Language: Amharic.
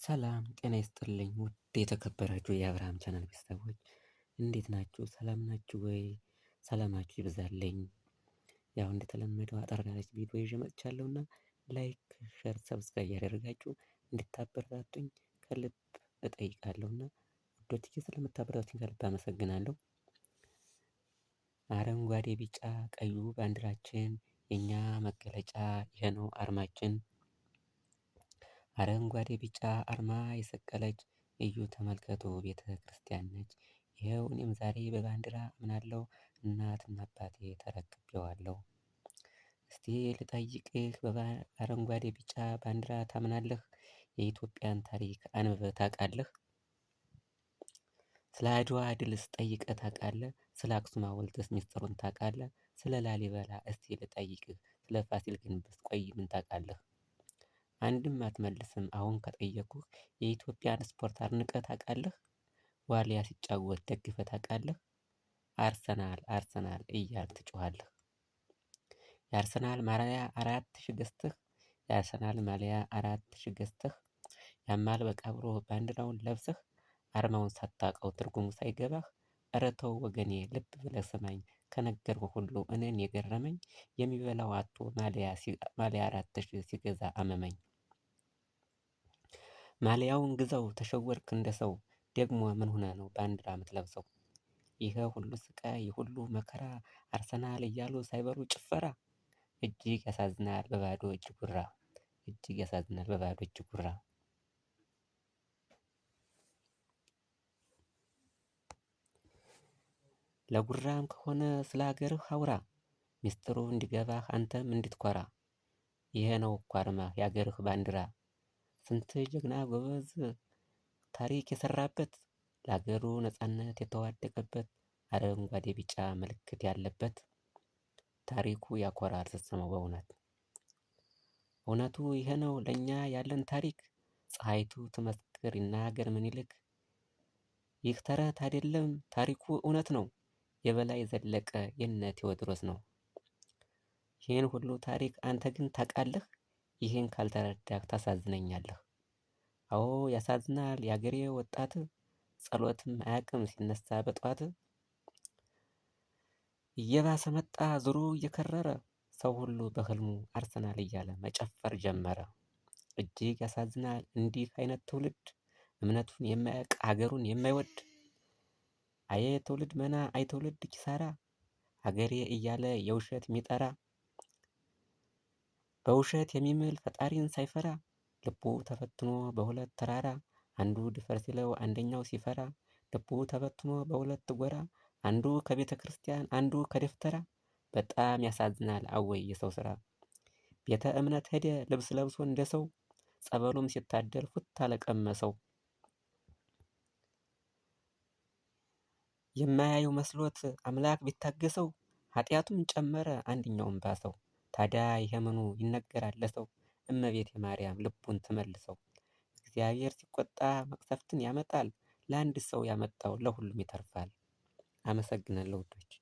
ሰላም ጤና ይስጥልኝ ውድ የተከበራችሁ የአብርሃም ቻናል ቤተሰቦች እንዴት ናችሁ? ሰላም ናችሁ ወይ? ሰላማችሁ ይብዛልኝ። ያው እንደተለመደው አጠር ያለች ቪዲዮ ይዤ መጥቻለሁና like፣ share፣ subscribe እያደረጋችሁ እንድታበረታቱኝ ከልብ እጠይቃለሁና ውዶችዬ ስለምታበረታቱኝ ከልብ አመሰግናለሁ። አረንጓዴ፣ ቢጫ፣ ቀዩ ባንዲራችን የኛ መገለጫ ይሄ ነው አርማችን። አረንጓዴ ቢጫ አርማ የሰቀለች እዩ ተመልከቱ ቤተ ክርስቲያን ነች። ይኸው እኔም ዛሬ በባንዲራ አምናለሁ እናትና አባቴ ተረክቤዋለሁ። እስቲ ልጠይቅህ በአረንጓዴ ቢጫ ባንዲራ ታምናለህ? የኢትዮጵያን ታሪክ አንብበህ ታውቃለህ? ስለ አድዋ ድልስ ጠይቀህ ታውቃለህ? ስለ አክሱም ሐውልትስ ሚስጥሩን ታውቃለህ? ስለ ላሊበላ እስቲ ልጠይቅህ ስለ ፋሲል ግንብስ ቆይ ምን ታውቃለህ? አንድም አትመልስም። አሁን ከጠየኩህ የኢትዮጵያን ስፖርት አድንቀህ ታውቃለህ? ዋልያ ሲጫወት ደግፈህ ታውቃለህ? አርሰናል አርሰናል እያልክ ትጮኻለህ። የአርሰናል ማሊያ 4000 ገዝተህ የአርሰናል ማሊያ 4000 ገዝተህ ያማል በቃ ብሎ ባንዲራውን ለብሰህ አርማውን ሳታውቀው ትርጉሙ ሳይገባህ ኧረ ተው ወገኔ ልብ ብለህ ስማኝ ከነገርኩህ ሁሉ እኔን የገረመኝ የሚበላው አጥቶ ማሊያ 4000 ሲገዛ አመመኝ። ማሊያውን ግዛው ተሸወድክ እንደ ሰው ደግሞ ምን ሆነህ ነው ባንዲራ የምትለብሰው? ይሄ ሁሉ ስቃይ ይህ ሁሉ መከራ አርሰናል እያሉ ሳይበሉ ጭፈራ እጅግ ያሳዝናል በባዶ እጅ ጉራ እጅግ ያሳዝናል በባዶ እጅ ጉራ። ለጉራም ከሆነ ስለ ሀገርህ አውራ ሚስጥሩ እንዲገባህ አንተም እንድትኮራ። ይሄ ነው እኮ አርማህ የሀገርህ ባንዲራ ስንት ጀግና ጎበዝ ታሪክ የሰራበት ለሀገሩ ነጻነት የተዋደቀበት አረንጓዴ ቢጫ ምልክት ያለበት ታሪኩ ያኮራል ስትሰማው በእውነት። እውነቱ ይሄ ነው ለእኛ ያለን ታሪክ ፀሐይቱ ትመስክር ይናገር ምኒልክ። ይህ ተረት አይደለም ታሪኩ እውነት ነው። የበላይ ዘለቀ የነ ቴዎድሮስ ነው። ይህን ሁሉ ታሪክ አንተ ግን ታውቃለህ? ይህን ካልተረዳህ ታሳዝነኛለህ። አዎ ያሳዝናል የአገሬ ወጣት ጸሎትም አያውቅም ሲነሳ በጧት። እየባሰ መጣ ዙሩ እየከረረ ሰው ሁሉ በህልሙ አርሰናል እያለ መጨፈር ጀመረ። እጅግ ያሳዝናል እንዲህ አይነት ትውልድ እምነቱን የማያውቅ ሀገሩን የማይወድ። አየ ትውልድ መና አይ ትውልድ ኪሳራ ሀገሬ እያለ የውሸት የሚጠራ በውሸት የሚምል ፈጣሪን ሳይፈራ ልቡ ተፈትኖ በሁለት ተራራ አንዱ ድፈር ሲለው አንደኛው ሲፈራ ልቡ ተበትኖ በሁለት ጎራ አንዱ ከቤተ ክርስቲያን አንዱ ከደፍተራ በጣም ያሳዝናል አወይ የሰው ስራ። ቤተ እምነት ሄደ ልብስ ለብሶ እንደ ሰው ጸበሉም ሲታደል ፉት አለቀመሰው። የማያየው መስሎት አምላክ ቢታገሰው ኃጢአቱም ጨመረ አንደኛውም ባሰው። ታዲያ ይሄ ምኑ ይነገራል ለሰው እመቤቴ ማርያም ልቡን ትመልሰው። እግዚአብሔር ሲቆጣ መቅሰፍትን ያመጣል። ለአንድ ሰው ያመጣው ለሁሉም ይተርፋል። አመሰግናለሁ ውዶች።